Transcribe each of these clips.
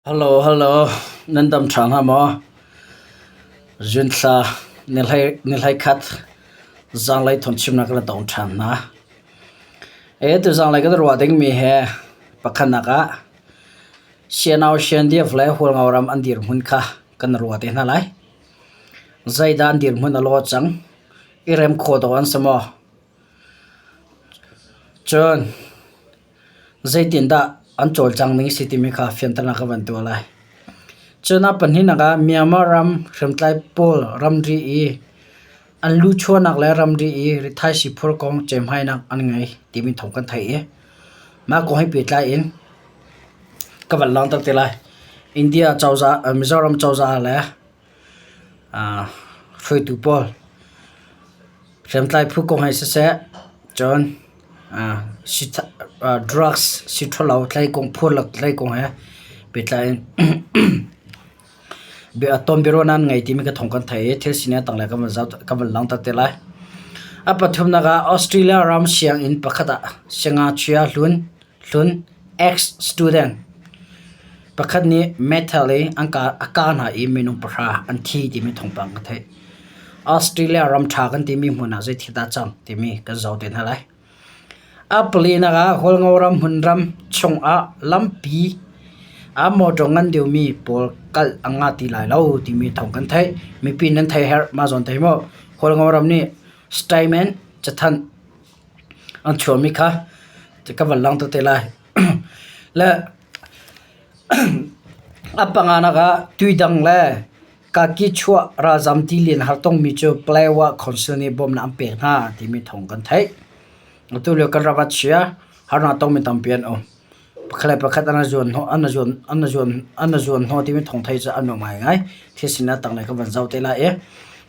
Hello, hello. Nan dam ṭha hnga maw? Zunthla ni hlei khat zaanglei thawngchimnak kan tong ṭhan hna. E tu zaanglei kan ruah dingmi he pakhatnak ah Sianau Siandiaf le Hualngo ram an dirhmun kha kan ruah te hna lai. Zeidah an dirhmun a law cang? I rem khawh dawh an si maw? Cun Zeitindah an cawlcang ning si timi kha fianternak ka van tuah lai. Cun a pahnihnak ah Myanmar ram hriamtlai pawl ramri i an luchuahnak le ramri i rithaisii phur kong ceihmainak an ngei timi thawng kan theih i mah kong he pehtlai in ka van langhter te lai. India cozah, Mizoram cozah le hruaitu pawl hriamtlai phu kong he siseh cun drugs sii ṭhalo tlaikung phurlak tlaikung he pehtlai in ton biaruahnak an ngei timi ka thawng kan theih i thil sining a tanglei ka van langhter te lai. A pathumnak ah Australia ram sianginn pakhat ah siangngakchia hlun Hlun ex-student pakhat nih meithal i a kah hna i minung pahra an thi timi thawngpang ka theih. Australia ram ṭha kan timi hmun ah zeithil dah cang timi kan zoh te hna lai. A palinak ah Hualngo ram hmunram chungah lampi ah motor ngan deuhmi pawl kal a ngah ti lai lo timi thawng kan theih. Mipi nan theih herh mah zawn te hi mu. Hualngo ram nih statement cathanh an chuahmi kha ka van langhter te lai. Le a panganak ah tuidang le kaki chuah ralzam tilian har tongmi cu Palawa Council nih bawmhnak an pek hna timi thawng kan theih. Atu lio kan ram a chia, harnak tongmi tampi an um. Pakhat le pakhat an i zuan hnawh an i zuan an i zuan an i zuan hnawh timi thawng theih cu a nuam ngaingai. Thil sining a tanglei kan van zoh te lai i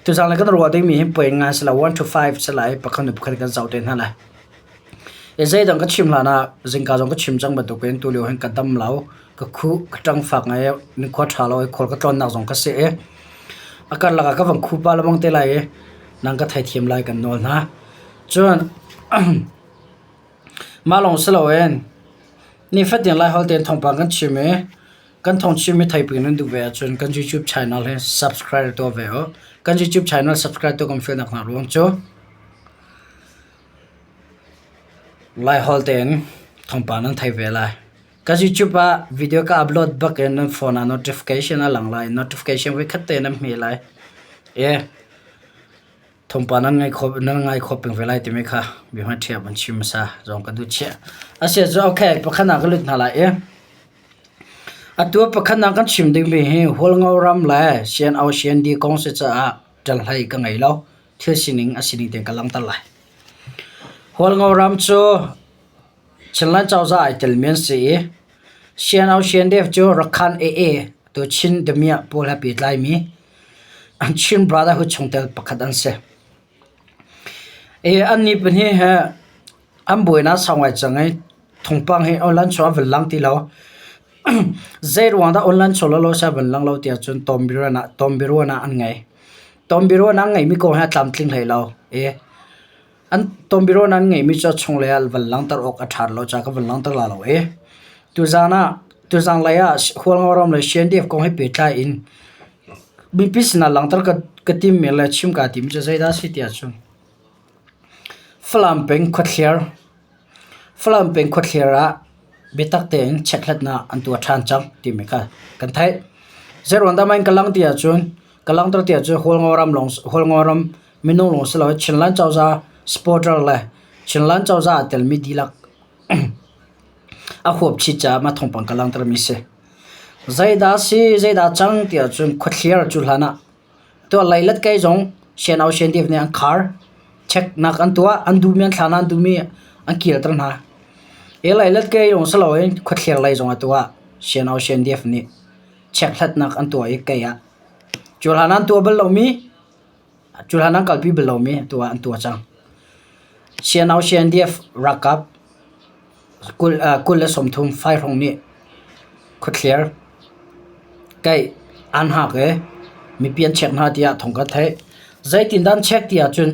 tuzaan le kan ruah dingmi hi point ngai si lo 1 to 5 si lai pakhat hnu pakhat kan zoh te hna lai. I zeidang ka chim hlan ah zingka zong ka chim cang bantukin tulio hin ka dam lo, ka khuh, ka ṭangfak ngai i nikhua ṭha lo i khual ka tlawnnak zong ka si i a karlak ah ka van khuh pah lengmang te lai i nang ka theithiam lai kan nawl hna. Cun Mah lawng si loin nifatin Laiholh tein thawngpang kan chim i kan thawng chimmi theiping nan duh ve ahcun kan YouTube channel hi subscribe tuah ve u. Kan YouTube channel subscribe tuah kan fialnak hna ruang cu Laiholh tein thawngpang nan thei ve lai. Kan YouTube ah video ka upload bak in nan phone ah notification a lang lai. Notification voikhat te nan hmeh lai. E Thawngpang nan ngai kho nan ngai kho peng ve lai timi kha biahmai ṭhiam an chim hmasa zong ka duh chiah. Asiah cu okay pakhat ah ka lut hna lai i atu pakhat ah kan chim dingmi hi Hualngo ram le CNO CND kong si caah ṭalhlei ka ngei lo. Thil sining a sining tein ka langhter lai. Hualngo ram cu Chinland cozah ai telmi an si i CNO CNDF cu Rakhan AA tu Chin damiah pawl he pehtlaimi Chin Brotherhood chungtel pakhat an si. I annih pahnih hi an buainak sau ngai cang i thawngpang hi online chung ah van lang ti lo. Zei ruang dah online chung lawlaw seh van lang lo tiah cun tawnbiaruahnak an ngei. Tawnbiaruahnak an ngeihmi kong hi a tlamtling hlei lo i An tawnbiaruahnak an ngeihmi cu a chunglei ah van langhter awk a ṭha lo caah ka van langhter la lo i tuzaan ah tuzanglei ah Hualngo ram le CNDF kong he pehtlai in mipi sinah langhter ka timmi le chim kaa timmi cu zeidah a si ti ahcun Falam peng khuathliar Falam peng khuathliar ah biatak tein chekhlatnak an tuah ṭhan cang timi kha kan theih. Zeiruang dah mah in ka lang ti ahcun ka langhter ti ahcun Hualngo ram lawng Hualngo ram Minung lawng si loin Chinland cozah supporter le Chinland cozah aa telmi dihlak a huap chih caah mah thawngpang ka langhtermi si. Zeidah si, zeidah cang ti ahcun khuathliar cu hlan ah tuah leilet kei zong CNO CNDF nih an khar. Check nak an tuah, an duhmi an thlah hna, an duhmi an kirter hna. I leilet kei lawng si loin khuathliar lei zong ah tuah CNO CNDF nih check hlatnak an tuah i kei ah cu hlan ah an tuah bal lomi Cu hlan an kalpi bal lomi atu ah an tuah cang. CNO CNDF ralkap 30 fai hrawng nih khuathliar kaih an hak i mipi an check hna tiah thawng kan theih. Zeitindah an check ti ahcun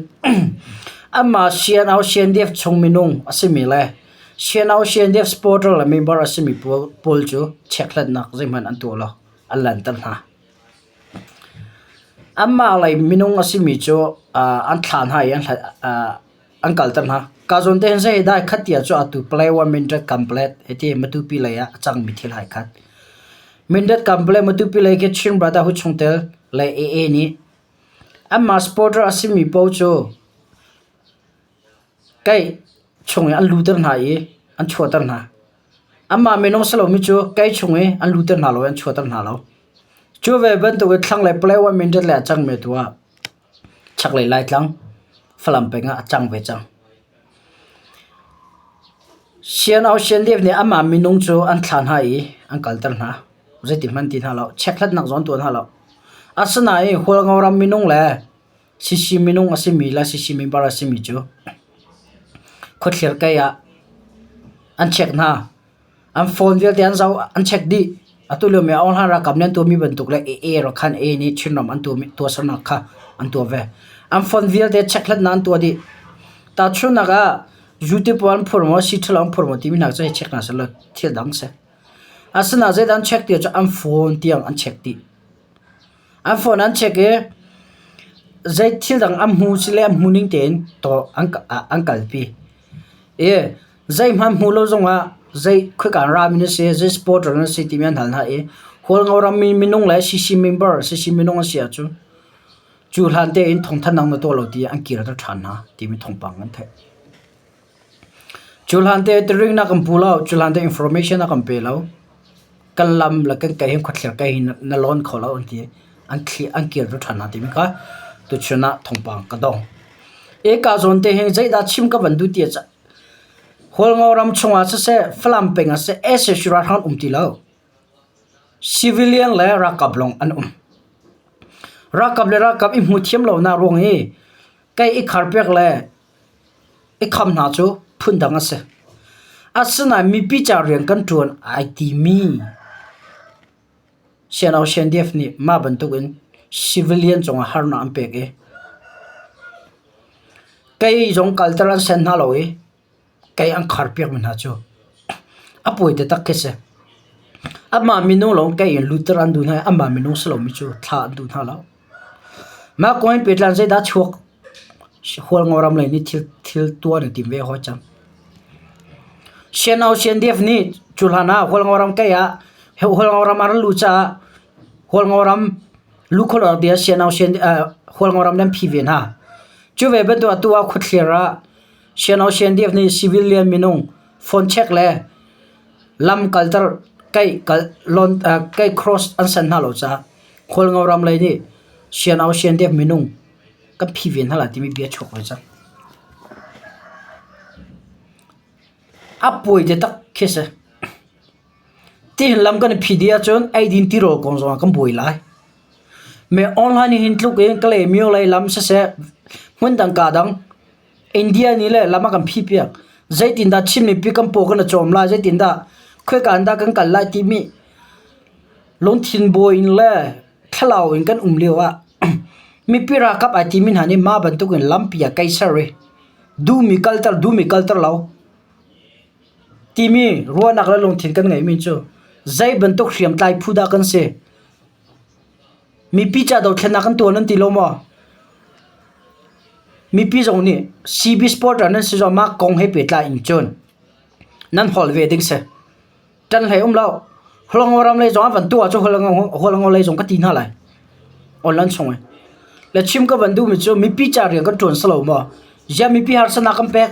anmah CNO CNDF chung minung a simi le. CNO CNDF supporter le member a simi pawl cu chekhlatnak zeihmanh an tuah lo, an lanter hna. Anmah lei minung a simi cu an thlah hna i an kalter hna. Ka zawn te hin zei dai khat tiah cu atu Palawan Mindat Complex hiti Matupi lei ah a cangmi thil hai khat. Mindat Complex Matupi lei khi Chin Brotherhood chungtel lei AA nih anmah supporter a simi paoh cu Kai chung i an luter hna i an chuahter hna. Anmah minung si lomi cu kai chung i an luter hna lo i an chuahter hna lo. Cu ve bantuk i thlanglei Palawan Mindat lei a cangmi tu ah chaklei Laitlang Falam peng ah a cang ve cang. CNO CNDF nih anmah minung cu an thlah hna i an kalter hna. Zeiti hmanh ti hna lo. Chekhlatnak zong an tuah hna lo. Asinain Hualngo ram minung le CC minung a simi le CC member a simi cu khuathlir kei ah an check hna. An phone vialte an zoh, an check dih. Atu lio mi Aung Hlan ralkap nih an tuahmi bantuk le AA Rakhan A nih Chinram an tuahmi tuahsernak kha an tuah ve. An phone vialte checkhlatnak an tuah dih. Tahchunhnak ah YouTube an phur maw, si ṭhalo an phur maw timi hna cu hei check hna sehlaw thil dang si. Asinain zeidah an check ti ahcun an phone tiang an check dih. An phone an check i zei thil dang an hmu sile an hmu ning tein an kalpi. I zeihmanh hmu lo zongah zei khoika an rami na si, zei supporter na si timi an hal hna i Hualngo rammi minung le CC member, CC minung an si ahcun cu hlan tein thawngthanhnak na tuah lo tiah an kirter ṭhan hna timi thawngpang kan theih. Cu hlan te tiring na kan pu lo, cu hlan te information na kan pe lo. Kan lam le kan kei hin khuathlir kei hin na lawn kho lo an ti. An thli an kir ṭhan hna timi kha tuchun ah thawngpang ka dong. Eka zawn te hin zeidah chim ka van duh ti ah Hualngo ram chungah siseh, Falam peng ah siseh, sac ralhrang um ti lo. Civilian le ralkap lawng an um. Ralkap le ralkap i hmu thiam lonak ruang i kei i kharpiak le i kham hna cu phundang a si. Asinain mipi ca rian kan ṭuan ai timi CNO CNDF nih mah bantukin civilian cungah harnak an pek i kei zong kalter an sen hna lo i kei an kharpiakmi hna cu a pawi taktak khi si. Amah minung lawng kei in lutter an duh hna i amah minung si lomi cu thlah an duh hna lo. Mah kong in pehtlai zeidah chuak Hualngo ram lei nih thil tuah an i tim ve hawi cang. CNO CNDF nih cu hlan ah Hualngo ram kei ah Hualngo ram ah an luh caah Hualngo ram lukhawlh tiah CNO Hualngo ram nih an phi ve hna. Cu ve bantuk atu ah khuathlir ah CNO CNDF nih civilian minung phone check le lam kalter kei kal lawn kei cross an san hna lo caah Hualngo ram lei nih CNO CNDF minung kan phi ve hna lai timi bia chuak ve cang. A puai taktak khi si. Tihin lam kan i phi dih ahcun eidin tirawl kong zongah kan buai lai. Me online hin tluk in Kalaymyo lei lam siseh hmundang ka dang India nih le lam a kan phi piak. Zeitindah Chin mipi kan paw kan i cawm lai, zeitindah khoika in dah kan kal lai timi lungthin buai in le thlalau in kan um lio ah mipi ralkap ai timi hna nih mah bantuk in lampi ah kei ser i duhmi kalter duhmi kalter lo timi ruahnak le lungthin kan ngeihmi cu zei bantuk hriamtlai phu dah kan si? Mipi ca dothlennak kan tuah nan ti lo maw? Mipi zong nih CB supporter nan si zong mah kong he pehtlai in cun nan holh ve ding si. Ṭan hlei um lo. Hualngo ram lei zong ah van tuah cu Hualngo lei zong ka ti hna lai. Online chung i. Le chim ka van duhmi cu mipi ca rian kan ṭuan si lo maw? Ziah mipi harsanak kan pek?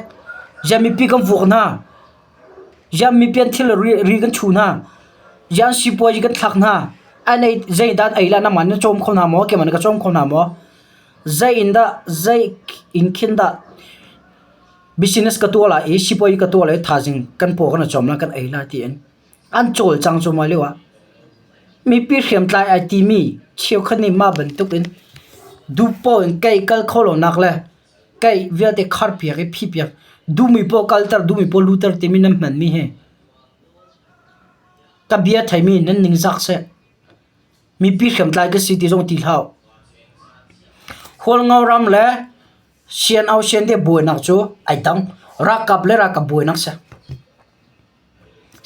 Ziah mipi kan vuak hna? Ziah mipi an thil ri kan chuh hna? Ziah an sipuazi kan thlak hna? An ei zeidah an ei la nangmah na cawm kho hna maw? Keimah nih ka cawm kho hna maw? Zei in dah zei in khin dah business ka tuah lai i sipuazi ka tuah lai i thaizing kan paw kan i cawm lai kan ei lai tiin an cawlcang cuahmah lio ah mipi hriamtlai ai timi cheukhat nih mah bantuk in duhpoh in kei kal kho lonak le kei vialte kharpiak i phihpiak duhmi poah kalter duhmi poah luhter timi nan hmanmi hi ka bia theimi nan ningzak seh. Mipi hriamtlai ka si ti zong ti hlah. Hualngo ram le CNO CND buainak cu ai dang. Ralkap le ralkap buainak si.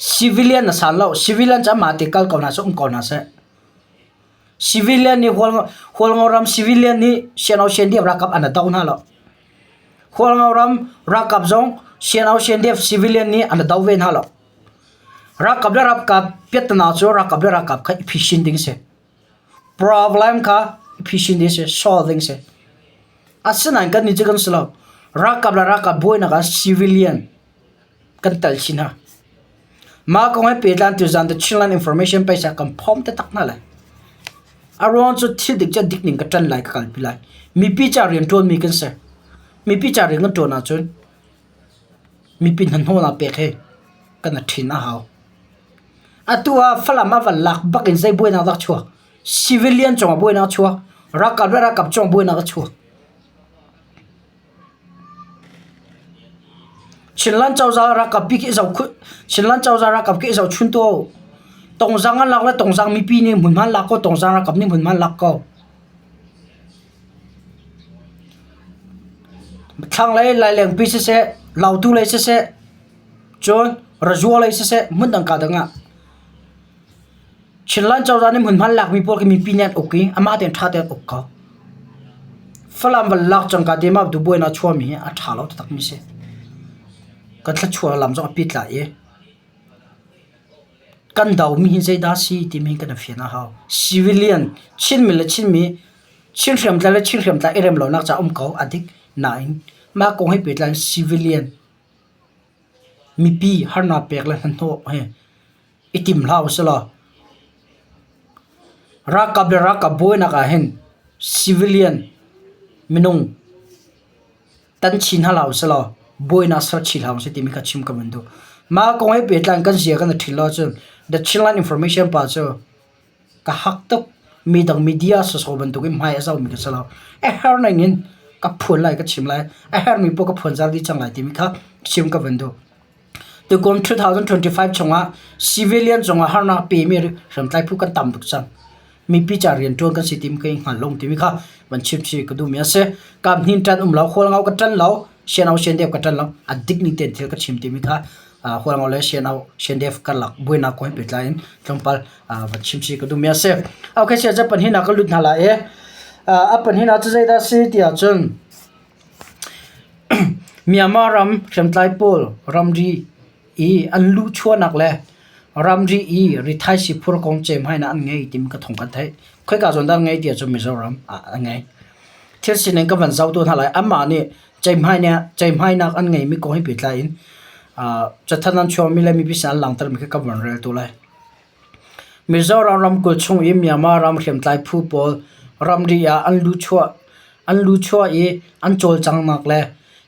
Civilian na san lo. Civilian cu amah te kal ko hna seh, um ko hna seh. Civilian nih Hualngo ram civilian nih CNO CNDF ralkap an do hna lo. Hualngo ram ralkap zong CNO CNDF civilian nih an do ve hna lo. Ralkap le ralkap piattana cu ralkap le ralkap kha i phisin ding si. Problem kha i phisin ding si, solve ding si. Asinain kannih cu kan si lo. Ralkap le ralkap buainak ah civilian kan tel chin hna. Mah kong he pehtlai tuzaan The Chinland Information paisa kan phawm taktak hna lai. A ruang cu thil dik cu dik ning ka ṭan lai ka kalpi lai. Mipi ca rian ṭuanmi kan si. Mipi ca rian kan ṭuan ahcun mipi hnahnawhnak pek hi kan i ṭhin a hau. Atu ah Falam a van lak bak in zei buainak dah a chuak? Civilian cungah buainak a chuak. Ralkap le ralkap cungah buainak a chuak. Chinland cozah ralkap bik i Chinland cozah ralkap khi i zohchun tuah u. Tongzang an lak le Tongzang mipi nih hmunhma an lak ko, Tongzang ralkap nih hmunhma an lak ko. Thlanglei Lailengpi siseh, Lautu lei siseh, cun Razua lei siseh hmundang kaa dang ah Chinland cozah nih hmunhma an lakmi pawl khi mipi nih an uk i amah tein ṭha tein an uk ko. Falam van lak cangka te mah buainak a chuahmi hi a ṭha lo taktakmi a si. Kan thluachuah lam zong a pit lai i kan domi hi zeidah a si timi kan i fian a hau. Civilian Chinmi le Chinmi, Chin hriamtlai le Chin hriamtlai i rem lonak ca um ko a dik nain mah kong he pehtlai in civilian mipi harnak pek le hnahnawh hi i tim hlah usih law ralkap le ralkap buainak ah hin civilian minung tan chin hna hlah usih law buainak ser chin hlah usih timi kha chim ka van duh. Mah kong he pehtlai in kan zia kan i ṭhil lo ahcun The Chinland Information pa cu ka hak tuk. Mi dang media sawsawh bantukin hmai a zohmi ka si lo. A herh ning in ka phuan lai ka chim lai. A herhmi paoh ka phuanzar dih cang lai timi kha chim ka van duh. Tukum 2025 chungah civilian cungah harnak pemi hriamtlai phu kan tam tuk cang. Mipi ca rianṭuan kan si tim ka i hngal lo timi kha van chim chih ka duhmi a si. Kam hnin ṭan um lo, hualngo ka ṭan lo, CNO CNDF ka ṭan lo, a dik ning tein thil ka chim timi kha hualngo le CNO CNDF karlak buainak kong he pehtlai in tlawmpal van chim chih ka duhmi a si. Okay, sia ca pahnihnak ka lut hna lai i a pahnihnak cu zeidah a si tiah cun Myanmar ram hriamtlai pawl ramri i an luhchuahnak le ramri i rithaisii phur kong ceihmainak an ngei timi ka thawng kan theih. Khoika zawn dah an ngei ti ahcun Mizoram ah an ngei. Thil sining ka van zoh tu hna lai. Anmah nih ceihmainak an ngeimi kong he pehtlai in cathanh an chuahmi le mipi sin an langhtermi kha ka van rel tu lai. Mizoram ramkulh chung i Myanmar ram hriamtlai phu pawl ramri ah an luhchuah i an cawlcanghnak le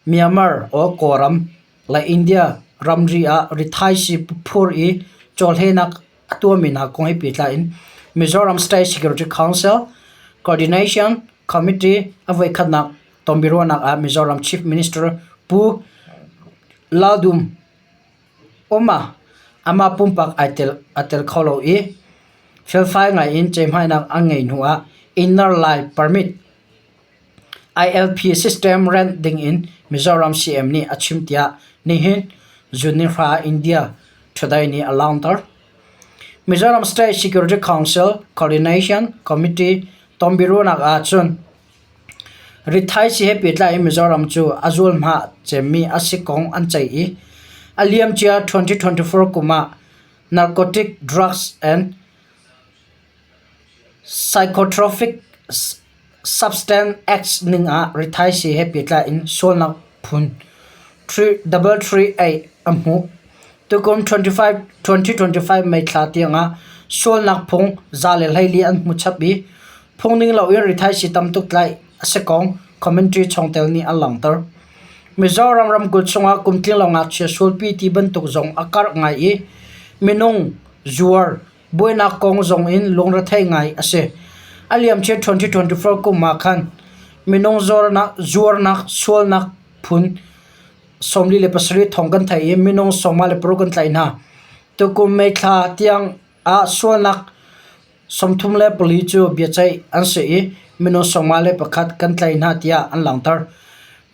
Myanmar or Kawlram le India ramri ah rithaisii phur i chawlehnak a tuahmi hna kong he pehtlai in Mizoram State Security Council Coordination Committee a voikhatnak tonbiaruahnak ah Mizoram Chief Minister Pu Laldum Um ah amah pumpak aa tel kho lo i felfai ngai in ceihmainak an ngeih hnu ah Inner Line Permit ILP system renh ding in Mizoram CM nih a chim tiah nihin June ni 9 India Today nih a langhter. Mizoram State Security Council Coordination Committee tonbiaruahnak ah cun Rithaisii he pehtlai in Mizoram cu a zualhma cemmi a si kong an ceih i a liamcia 2024 kum ah Narcotic Drugs and Psychotropic Substance Act ning ah rithaisii he pehtlai in sualnak phun 338 a hmuh. Tukum 2025 May thla tiangah sualnak phung 124 an hmu chap i Phungning loin rithaisii tam tuk tlaih a si kong commentary chungtel nih an langhter. Mizoram ramkulh chungah kum tlinglo ngakchia sualpi ti bantuk zong a karh ngai i minung zuar buainak kong zong in lungrethei ngai a si. A liamcia 2024 kum ah khan minung zuarnak sualnak phun 47 thong kan theih i minung 56 kan tlaih hna. Tukum May thla tiang ah sualnak 34 cu biaceih an si i minung 51 kan tlaih hna tiah an langhter.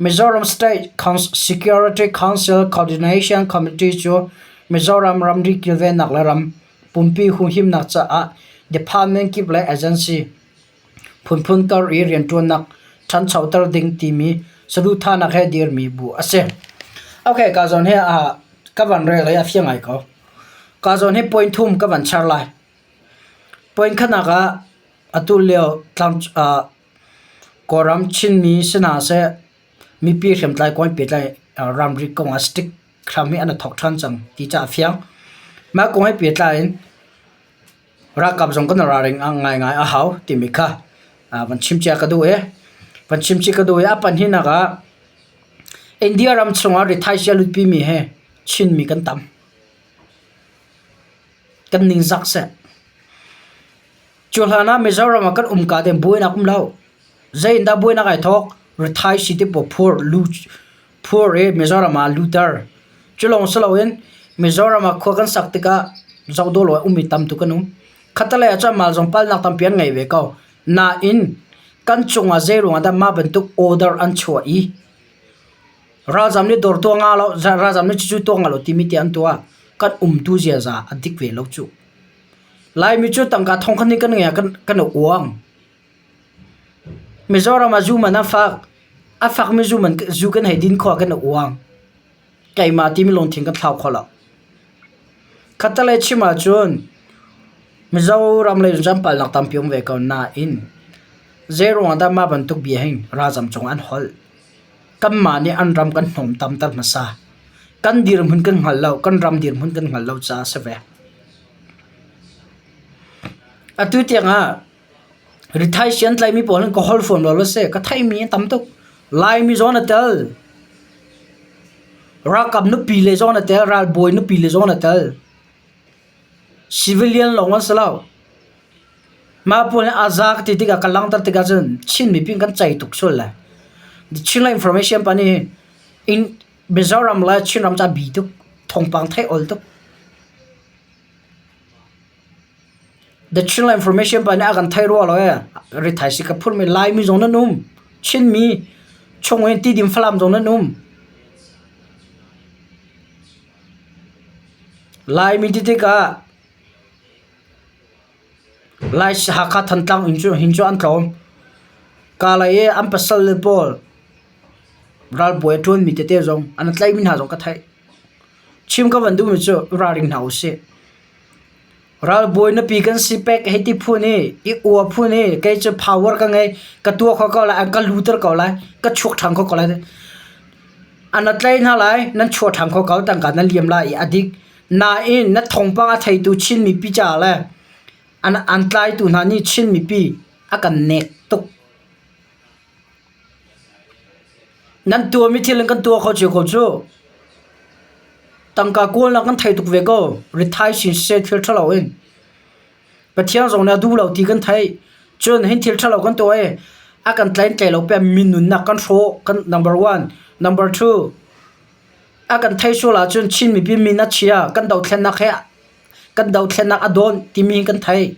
Mizoram State Security Council Coordination Committee cu Mizoram ramri kilvennak le ram pumpi humhimnak caah department kip le agency phunphun kar i rianṭuannak ṭhanchoter ding timi saduhthahnak he dirmi bu a si. Okay, ka zawn hi ka van rel i a fiang ngai ko. Ka zawn hi point thum ka van char lai. Point khatnak ah atu lio tlang Kawlram Chinmi si hna seh mipi hriamtlai kawl pehtlai ramri kong ah stick hram hi an i thawk ṭhan cang ti cu a fiang. Mah kong he pehtlai in ralkap zong kan i ralring ngaingai a hau timi kha van chim cia ka duh i van chim chih ka duh i a pahnihnak ah India ram chungah rithaisii a lutpimi hi Chinmi kan tam. Kan ningzak seh. Cu hlan ah Mizoram ah kan umka te buainak um lo. Zei in dah buainak ai thawk? Rithaisii ti pawl phur lu phur i Mizoram ah luter. Cu lawng si loin Mizoram ah khua kan sak tikah zoh dawh lo a ummi tam tuk an um. Khattelei ah cun mah zong palnak tampi an ngei ve ko. Nain kan cungah zei ruangah dah mah bantuk order an chuah i ralzam nih dawr tuah nga lo, ralzam nih cucu tuah nga lo timi tiah an tuah. Kan umtu ziaza a dik ve lo cuh. Laimi cu tangka thong khat nih kan ngei ah kan i uang. Mizoram ah zu man a fak. A fakmi zu man zu kan hei din khawh ah kan i uang. Keimah timi lungthin kan thlau kho lo. Khattelei chim ahcun Mizoram lei cun palnak tampi um ve ko nain zeiruang ah dah mah bantuk bia hin ralzam cung an holh. Kanmah nih an ram kan hnawmtamter hmasa. Kan dirhmun kan hngal lo, kan ram dirhmun kan hngal lo caah a si ve. Atu tiangah rithaisii an tlaihmi pawl hin ka holh fawn lo la si. Ka theihmi an tam tuk. Laimi zong an i tel. Ralkap nupi le zong an i tel. Ralbawi nupi le zong an i tel. Civilian lawng an si lo. Mah pawl hi a za ka ti tikah ka langhter tikah cun Chin mipi kan cei tuk sual lai. Chinland information pa nih in Mizoram le Chinram ca bi tuk thawngpang theih ol tuk. The Chinland information pa nih a kan theih rua lo ee. Rithaisii ka phurmi Laimi zong nan um. Chinmi chung in Tidim Falam zong nan um. Laimi ti tikah Lai Hakha Thantlang in cu hin cu an tlawm. Kalay i an pasal le pawl ralbawi a ṭuanmi tete zong an tlaihmi hna zong ka theih. Chim ka van duhmi cu ralring hna usih. Ralbawi nupi kan si pek hei ti phun i i ua phun i kei cu power ka ngei ka tuah kho ko lai an ka luter ko lai ka chuak ṭhan kho ko lai. An tlai hna lai nan chuah ṭhan kho ko tangka nan liam lai i a dik. Nain na thawngpang a theitu Chin mipi caah le an, an tlaitu hna nih Chin mipi a kan nek tuk. Nan tuahmi thil in kan tuah kho cio ko cu. Tangka kawlnak kan thei tuk ve ko. Rithai sin siseh thil ṭhalo in. Pathian zong nih a duh lo ti kan theih. Cun hin thil ṭhalo kan tuah i a kan tlain tlai lo peng mi nunnak kan hrawh. Kan number one. Number two. A kan theih sual ahcun Chin mipi min a chia. Kan dothlennak he kan dothlennak a dawn timi kan theih.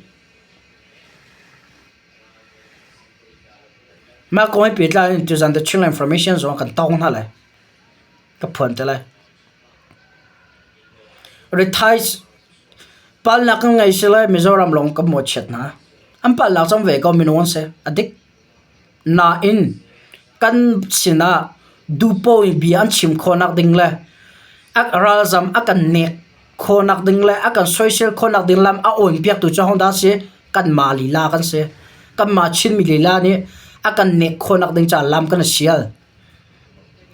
Mah kong he pehtlai in tuzan The Chinland Information zong kan tawng hna lai. Ka phuan te lai. Rithai palnak kan ngei si lai Mizoram lawng kan mawhchiat hna. An palnak cang ve ko minung an si. A dik. Nain kan sinah duhpoh in bia an chim khawhnak ding le a ralzam a kan nek khawhnak ding le a kan soisel khawhnak ding lam a awnpiaktu cu hodah a si? Kanmah lila kan si. Kanmah Chinmi lila nih a kan nek khawhnak ding caah lam kan i sial.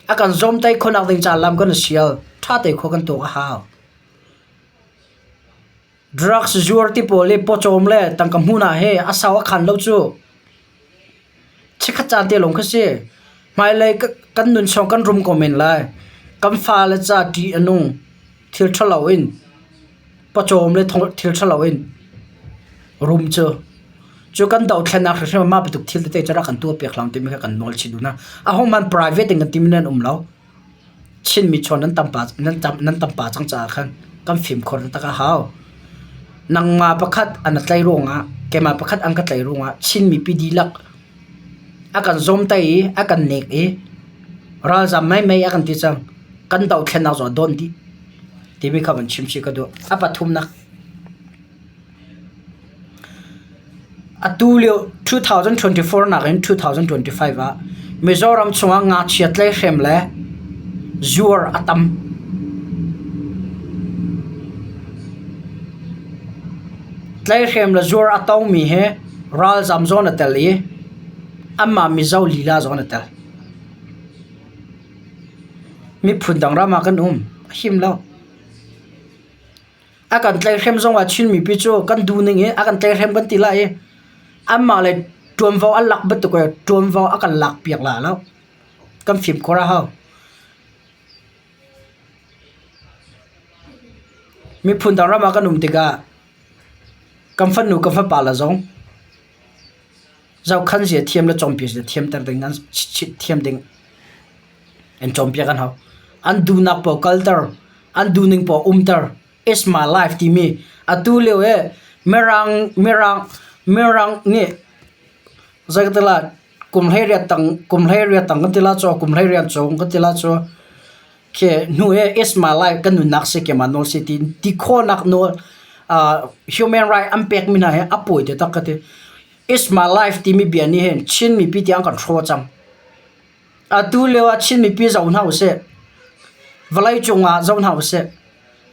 A kan zawmtaih khawhnak ding caah lam kan i sial. Ṭha te khua kan tuak a hau. Drugs zuar ti pawl i pawcawm le tangka hmun ah hi a sau a khan lo cu. Chikkhat caan te lawng khi si. Hmailei kan nun chung kan rum ko men lai. Kan fale ca ṭih a nung. Thil ṭhalo in pawcawm le thil ṭhalo in rum cu. Cu kan dohthlennak hrimhrim ah mah bantuk thil tete cu rak kan tuahpiak hlah timi kha kan nawl chih duh hna. Ahohmanh private in kan timi nan um lo. Chinmi chawn nan tam pa nan tam nan tam pa cang caah khan kan fimkhur taktak a hau. Nangmah pakhat an a tlaih ruangah keimah pakhat an ka tlaih ruangah Chin mipi dihlak a kan zawmtaih i a kan nek i ralzam meimei a kan ti cang. Kan dohthlennak zong a dawn dih. Timi kha van chim chih ka duh. A pathumnak. Atu lio 2024 nakin 2025 ah Mizoram chungah ngakchia tlaihhrem le zuar a tam. Tlaihhrem le zuar a tongmi hi ralzam zawn a tel i anmah Mizo lila zawn a tel. Miphun dang ram ah kan um. A him lo. A kan tlaihhrem zongah Chin mipi cu kan duh ning in a kan tlaihhrem kan ti lai i anmah le ṭuanvo an lak bantuk in ṭuanvo a kan lakpiak la lo. Kan fimkhur a hau. Miphun dang ram ah kan um tikah kan fanu kan fapa le zong zohkhan zia thiam le cawnpiak zia thiamter ding an thiam ding an cawnpiak an hau. An duhnak paoh kalter, an duhning paoh umter. It's my life timi atu lio i Mirang Mirang Mirang nih zei ka ti lai kum 18 tang kum 18 tang kan ti lai cu kum 18 cung kan ti lai cu khi hnu i it's my life kan nunnak si keimah nawl si ti ti khawhnak nawl uh, human right an pekmi hna hi a pawi taktak ka ti. It's my life timi bia nih hin Chin mipi tiang kan hrawh cang. Atu lio ah Chin mipi zoh hna usih. Vawleicung ah zoh hna usih.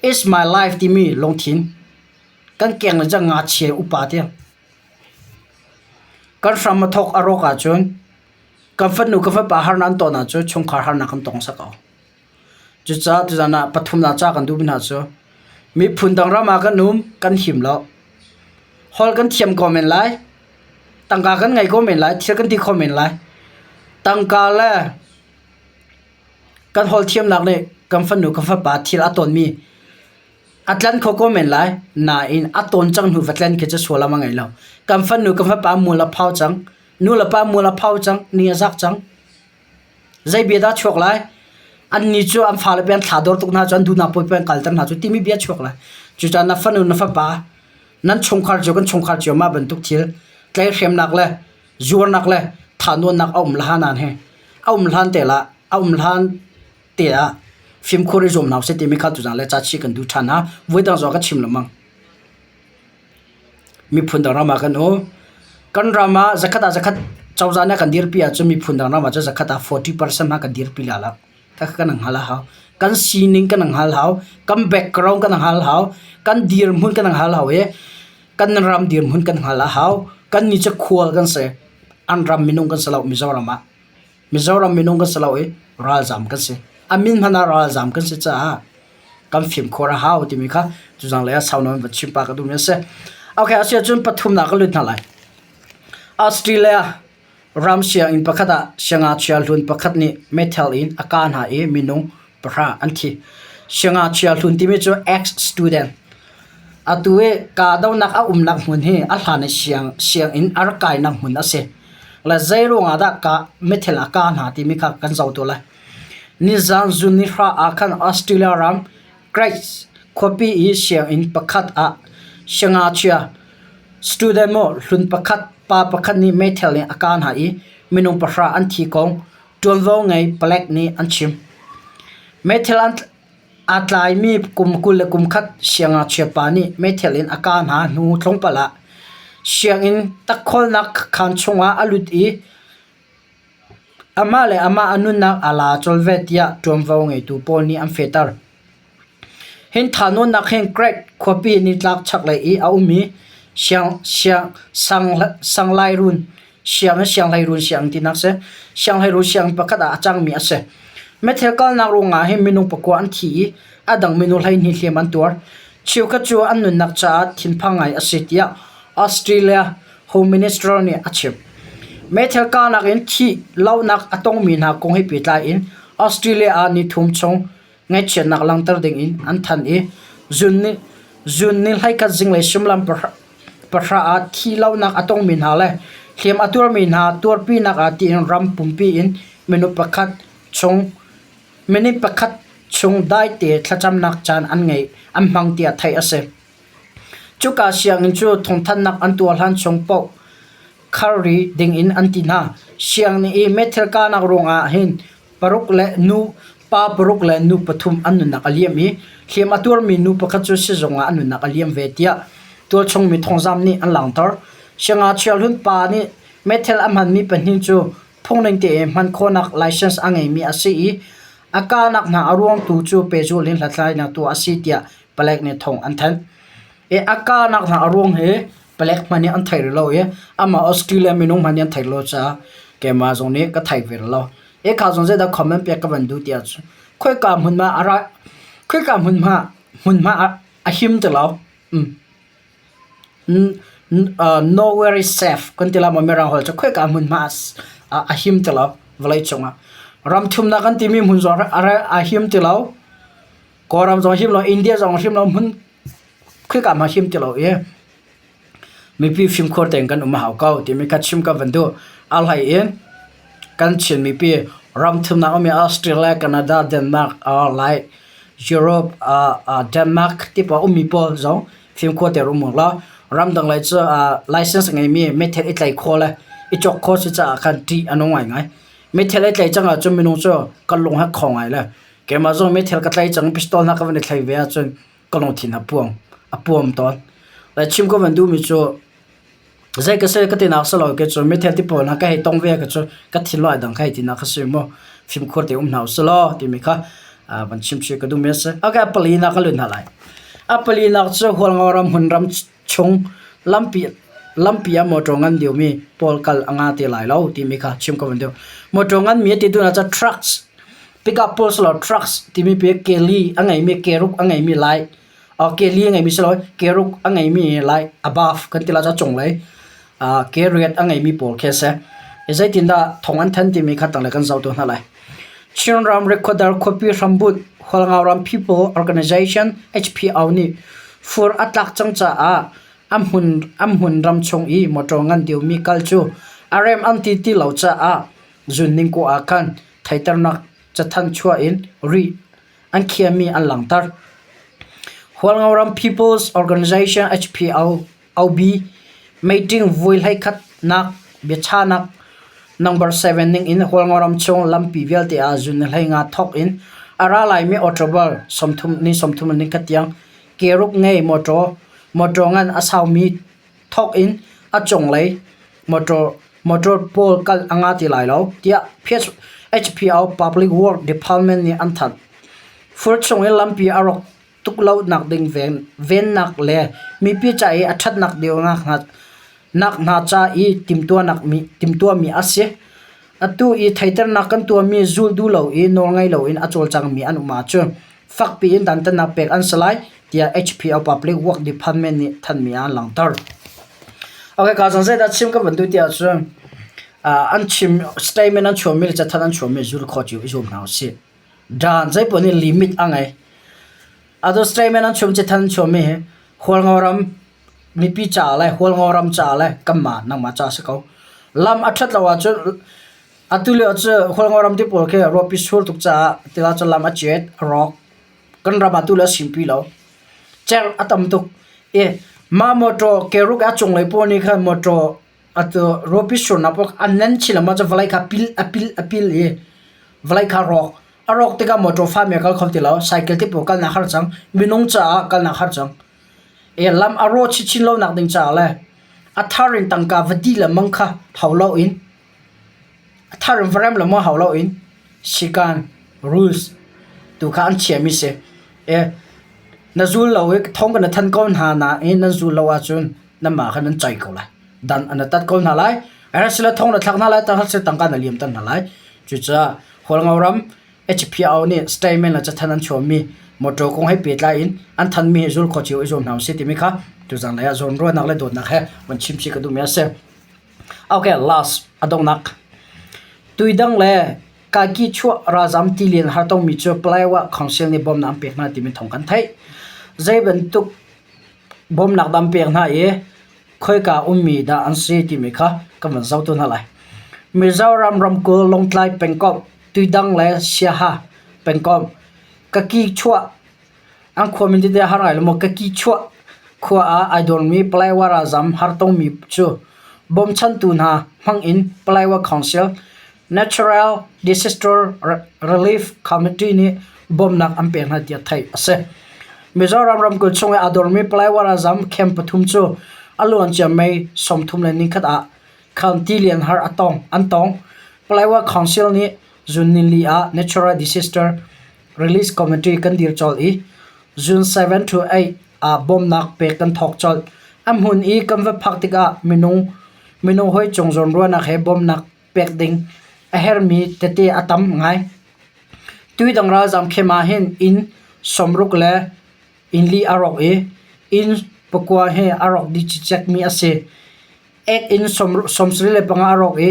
It's my life timi lungthin kan keng le cang ngakchia upa tiang. Kan hram a thawk a rawk ahcun kan fanu kan fapa harnak an ton ahcun chungkhar harnak kan tong sak ko. Cucaah tuzan ah pathumnak ca kan duhmi hna cu miphun dang ram ah kan um, kan him lo. Holh kan thiam ko men lai. Tangka kan ngei ko men lai. Thil kan ti kho men lai. Tangka le kan holh thiamnak nih kan fanu kan fapa thil a tawnmi a tlan kho ko men lai. Nain a tawn cang hnu va tlan khi cu sual a ngei lo. Kan fanu kan fapa mul a phau cang. Nu le pa mul a phau cang. Ni a zak cang. Zei bia dah chuak lai? Annih cu an fale pe an thla dor tuk hna cu an duhnak paoh pe an kalter hna cu timi bia chuak lai. Cucaah na fanu na fapa nan chungkhar cio kan chungkhar cio mah bantuk thil tlaihhremnak le zuarnak le thahnawnnak a um hlan ah hin a um hlan te la a um hlan te ah fimkhur i zuam hna usih timi kha tuzaan le ca chih kan duh ṭhan hna. Voidang zong ka chim lengmang. Miphun dang ram ah kan um. Kan ram ah zakhat ah zakhat cozah nih a kan dirpi ahcun miphun dang ram ah cun zakhat ah 40% hmanh kan dirpi la lo. Khakha kan hngal a hau. Kan sining kan hngal hau. Kan background kan hngal hau. Kan dirhmun kan hngal hau i kan ram dirhmun kan hngal a hau. Kan nih cu khual kan si. An ram minung kan si lo Mizoram ah. Mizoram minung kan si lo i ralzam kan si. A min hmanh ah ralzam kan si caah kan fimkhur a hau timi kha tuzang lei ah sau nawn va chim pah ka duhmi a si. Okay, a si ahcun pathumnak ka lut hna lai. Australia ram sianginn pakhat ah siangngakchia hlun pakhat nih meithal in a kah hna i minung pahra an thi. Siangngakchia hlun timi cu ex-student. Atu i kahdohnak a umnak hmun hi a hlan i siang, sianginn a rak kainak hmun a si. Le zei ruangah dah kah meithal a kah hna timi kha kan zoh tuah lai. Nizaan zun nihra ah khan Australia ram Christ khuapi i sianginn pakhat ah siangngakchia student maw hlun pakhat pa pakhat nih meithal in a kah hna i minung pahra an thi kong ṭuanvo ngei palek nih an chim. Meithal an aa tlaimi kum 21 siangngakchia pa nih meithal in a kah hna hnu tlawmpal ah sianginn takkholnak khaan chungah a lut i amah le amah a nunnak aa la colh ve tiah ṭuanvo ngeitu pawl nih an fehter. Hin thahnawnnak hin Craig khuapi nitlak chaklei i a ummi siang siang sanglairun siang in sianghleirun sianginn tinak a si. Sianghleirun sianginn pakhat ah a cangmi a si. Meithal kalnak ruangah hin minung pakua an thi i a dang minung 12 hliam an tuar. Cheukhat cu an nunnak caah thinphang ngai a si tiah Australia Home Minister nih a chim. Meithal kahnak in thih lohnak a tongmi hna kong he pehtlai in Australia ah nithum chung ngaihchiatnak langhter dingin an thanh i zun ni zun ni hleikhat zinglei suimilam pahra ah thihlohnak a tongmi hna le hliam a tuarmi hna tuarpinak ah tiin ram pumpi in minung pakhat chung minute pakhat chung daite thlacamnak caan an ngei an hmang tiah theih a si. Cuka sianginn cu thawngthanhnak an tuah hlan chung paoh khar rih dingin an ti hna. Sianginn i meithal kahnak ruangah hin paruk le nu. Pa paruk le nu pathum an nunnak a liam i hliam a tuarmi nu pakhat cu sizung ah a nunnak a liam ve tiah tualchung mi thawngzamh nih an langhter. Siangngakchia hlun pa nih meithal a hmanmi pahnih cu phungning tein hman khawhnak license a ngeimi a si i a kahnak hna a ruang tu cu pehzulh in hlathlainak tuah a si tiah palek nih thawng an thanh. I a kahnak hna a ruang hi palek hmanh nih an thei rih lo i amah Australia minung hmanh nih an theih lo caah keimah zong nih ka thei ve rih lo. Hika zong zeidah comment pek ka van duh ti ahcun khoika hmunhma a ra khoika hmunhma hmunhma a him ti lo. Nowhere is safe kan ti lai maw Mirang holh cu khoika hmunhma a him ti lo vawleicung ah. Ram thumnak kan timi hmun zong a him ti lo. Kawlram zong a him lo, India zong a him lo, hmun khoika hmanh a him ti lo i Mipi fimkhur tein kan um a hau ko timi kha chim ka van duh. A hlei in kan Chin mipi ramthumnak ummi Australia, Canada, Denmark, lai Europe, Denmark ti pawl ummi pawl zong fimkhur tein um u law ramdang lei cu license a ngeimi meithal i tlaih khawh le i cawk khawh si caah khan ṭih a nung ngaingai. Meithal i tlaih cang ahcun minung cu kan lung he khong ngai le keimah zong meithal ka tlaih cang pistol hna ka van i thlei ve ahcun ka lungthin a puang a puam tawn. Lai chim ka van duhmi cu zei ka si ka tinak si lo ke cu mithel ti pawl hna ka hei tong ve ka cu ka thinlung ai dang ka hei tinak ka si mu fimkhur te um hna usih law timi kha van chim chih ka duhmi a si. Okay, a palinak ka lut hna lai. A palinak cu Hualngo ram hmun ram chung lampi lampi ah motor ngan deuhmi pawl kal a nga te lai lo timi kha chim ka van duh. Motor nganmi a ti duhnak cu trucks Pickup pawl si lo trucks timi pi keli a ngeimi keruk a ngeimi lai keli a ngeimi si lo keruk a ngeimi lai above kan ti lai cu a cunglei ke riat a ngeimi pawl khi a si. Zeitindah thong an thanh timi kha tanglei kan zoh tu hna lai. Chinram Rikhuadar khuapi hrambunh Hualngoram People Organization HPO nih fur a tlak cang caah a hmun a hmun ram chung i motor ngan deuhmi kal cu a rem an ti ti lo caah zunning kaw ah khan theiternak cathanh chuah in ri an khiahmi an langhter. Hualngoram People's Organization HPO OB meeting vui hleikhatnak biachahnak number 7 ning in Hualngoram chung lampi vialte ah zun ni 15 thawk in a ra laimi October 30 ni 30 ni khat tiang keruk ngei motor motor ngan a saumi thawk in a cunglei motor motor pawl kal a nga ti lai lo tiah HPO Public Work Department nih an thanh. Fur chung i lampi a rawk tuk lo nak ding vennak le mipi ca i a ṭhatnak ding nak hna ca i timhtuahmi a si. Atu i theiternak kan tuahmi zulh duh lo i nawlngei loin a cawlcangmi an um ahcun fakpi in dantatnak pek an si lai tiah HPO Public Work Department nih thanhmi ah an langhter. Okay, ka zong zeidah chim ka van duh ti ahcun an chim statement an chuahmi le cathanh an chuahmi zul khawh cio i zuam hna usih. Dan zeipaoh nih limit a ngei. Atu statement an chim cathanh an chuahmi hi Hualngo ram mipi ca le Hualngo ram ca le kanmah nangmah ca si ko. Lam a ṭhat lo ahcun atu lio cu Hualngo ram ti pawl khi ruahpi sur tuk caah tila cu lam a cet, a rawk. Kan ram ah tu le a simpi lo. Cerh a tam tuk. I mah motor keruk a cunglei pawl nih khan motor atu ruahpi surnak pawl an nen chin lengmang cu vawlei kha pil a pil a pil i vawlei kha rawk. A rawk tikah motor fami a kal kho ti lo. Cycle te pawl kalnak har cang. Minung caah kalnak har cang. I lam a rawh chinchin lonak ding caah le a thar in tangka va dih lengmang kha hau loin a thar in va rem lengmang hau loin sikaan rules tu kha an chiahmi si. I na zul lo i thong kan i thanh ko hna nain nan zul lo ahcun nanmah kha nan cei ko lai. Dan an i tat ko hna lai. Asile thong na thlak hna lai, tangka na liamter hna lai. Cucaah Hualngo ram HPO nih statement le cathanh an chuahmi motor kong he pehtlai in an thanmi hi zul khawh cio i zuam hna usih timi kha tuzan lei ah zawnruahnak le dawtnak he van chim chih ka duhmi a si. Okay, last a donghnak. Tuidang le kaki chuah ralzam tilian hartongmi cu Palawa Council nih bawmnak an pek hna timi thawng kan theih. Zei bantuk bawmnak dah an pek hna i khoika ummi dah an si timi kha kan van zoh tu hna lai. Mizoram ramkulh Lawngtlai pengkomh Tuidang le Siaha pengkomh Kaki chuah an khuami tete har ngai lo maw Kaki chuah khua ah ai dawrmi Palaiwa ralzam hartongmi cu bawmchantu hna hmang in Palaiwa Council. Natural Disaster Relief Committee nih bawmhnak an pek hna tiah theih a si. Mizoram ramkulh chung i aa dormi Palaiwa ralzam camp pathum cu a luancia May 31 ah khan tilian har a tong an tong. Palaiwa Council nih June nili ah Natural Disaster Release Committee kan dir colh i June 7 to 8 ah bawmhnak pek kan thawk colh. A hmun i kan va phak tikah minung minung hawi cung zawnruahnak he bawmhnak pek ding a herhmi tete a tam ngai. Tuidang ralzam khem ah hin inn 60 le inn li a rawk i inn pakua hi a rawk dih cicekmi a si. Ek inn 75 a rawk i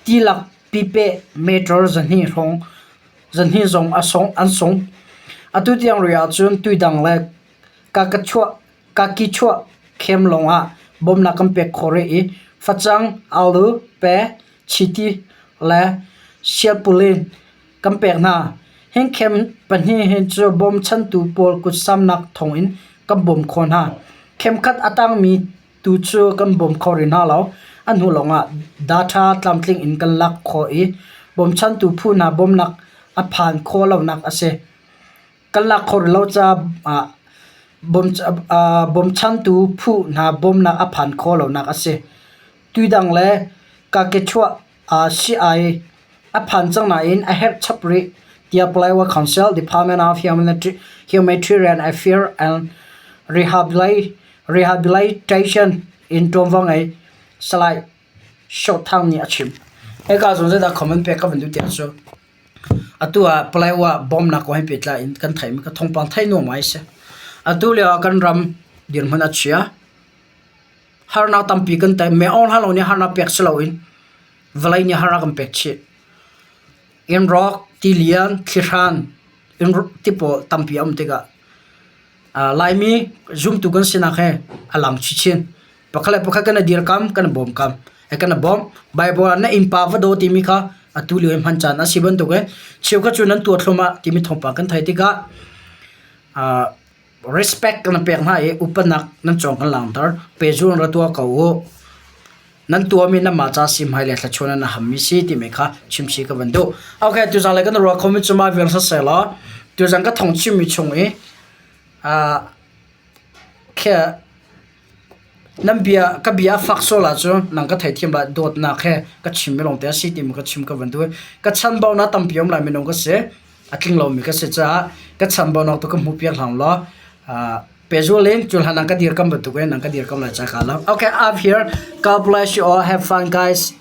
tilak pipe meter 200 hrawng 200 zong a sung an sung. Atu tiang rih ahcun tuidang le kakachuah kakichuah khem lawng ah bawmhnak kan pek khawh rih i facang, alu, pe, chiti le sialpulin kan pek hna. Hingkhem pahnih hi cu bawmchantu pawl kutsamnak thawngin kan bawm khawh hna. Khemkhat a tangmi tu cu kan bawm kho rih hna lo. A hnu lawngah data tlamtling in kan lak khawh i bawmchantu phu hna bawmhnak a phan khawh lonak a si. Kan lak khawh rih lo caah bawmchantu phu hna bawmhnak a phan khawh lonak a si. Tuidang le kakechuah sii-ai a phan cang nain a herh chap rih tiah Paletwa Council Department of Humanitarian Affairs and Rehabilitation in ṭuanvo ngei Salai Shaw Thang nih a chim. Hika zawn zeidah comment pek ka van duh tiah cu atu ah Paletwa bawmnak kong he pehtlai in kan theihmi ka thawngpang theih nuam ngai a si. Atu lio ah kan ram dirhmun a chia. Harnak tampi kan tei. Meh awng hlah lo nih harnak pek si loin vawlei nih harnak kan pek chih. Inn rawk, tilian, thlihran, inn tipawl tampi a um tikah Laimi zumtu kan sinak he a lang chinchin. Pakhat le pakhat kan i dirkam, kan i bawmkam. Kan i bawm. Baibal ah na innpa va daw timi kha atu lio i hman caan a si bantukin cheukhat cu nan tuah thluahmah timi thawngpang kan theih tikah Respect kan pek hna i upatnak nan cawng kan langhter. Pehzul in ra tuah ko u. Nan tuahmi nanmah ca si hmai le thluachuah nan hammi si timi kha chimchih ka van duh. Okay, tuzan le kan ruah khomi cu mah vial siseh law tuzan ka thong chimmi chung i uh, Nan bia ka bia a fak sual ahcun nang ka theithiam lai dawtnak he ka chimmi lawngte a si timi ka chim ka van duh. Ka chanbaunak tampi a um lai minung ka si. A tling lomi ka si caah ka chanbaunak tu ka hmuh piak hlang law pehzul in cu hlan nang ka dirkam bantuk in nang ka dirkam lai ca kaa lawm. Okay, I'm here. God bless you all. Have fun guys.